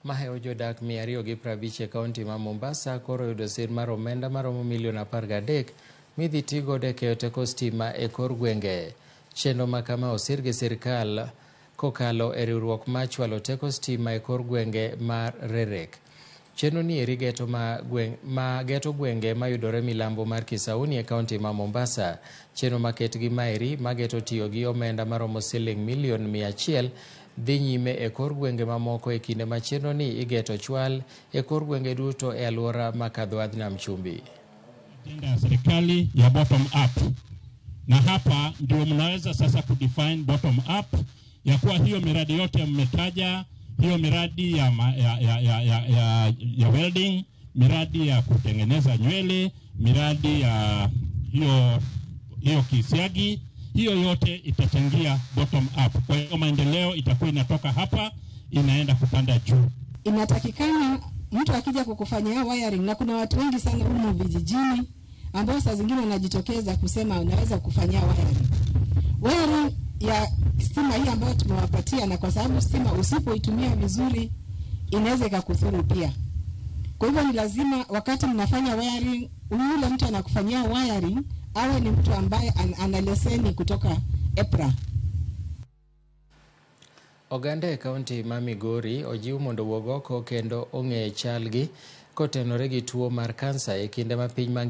Mahewo jodak 250 e kaunti ma Mombasa koro oyudo sir mar omenda maromo milion 13 midhi ti godo e keyo teko stima e kor gwenge. Chenro ma kama osir gi sirkal kokalo e riwruok ma chwalo teko stima e kor gwenge mar REREC. Chenro ni eri geto ma, gweng, ma geto gwenge mayudore milambo mar Kisauni e kaunti ma Mombasa. Chenro maket gi maeri mageto tiyo gi omenda maromo siling milion 100 dhi nyime e kor gwenge mamoko e kinde ma chenro ni igeto chwal e kor gwenge duto e alwora ma Kadhoadh Nam Chumbi. Agenda ya serikali ya bottom up, na hapa ndio mnaweza sasa kudefine bottom up ya kuwa hiyo miradi yote mmetaja, hiyo miradi ya, ma, ya, ya, ya, ya, ya, ya welding, miradi ya kutengeneza nywele, miradi ya hiyo hiyo kisiagi, hiyo yote itachangia bottom up. Kwa hiyo maendeleo itakuwa inatoka hapa inaenda kupanda juu. Inatakikana mtu akija kukufanyia wiring, na kuna watu wengi sana humu vijijini ambao saa zingine wanajitokeza kusema naweza kufanyia wiring. Wiring ya stima hii ambayo tumewapatia, na kwa sababu stima usipoitumia vizuri inaweza ikakudhuru pia. Kwa hivyo ni lazima wakati mnafanya wiring, yule mtu anakufanyia wiring awe ni mtu ambaye ana leseni kutoka EPRA. Oganda e kaunti ma Migori ojiw mondo owuog oko kendo ong'e chalgi kotenore gi tuo mar kansa e kinde ma piny mangima.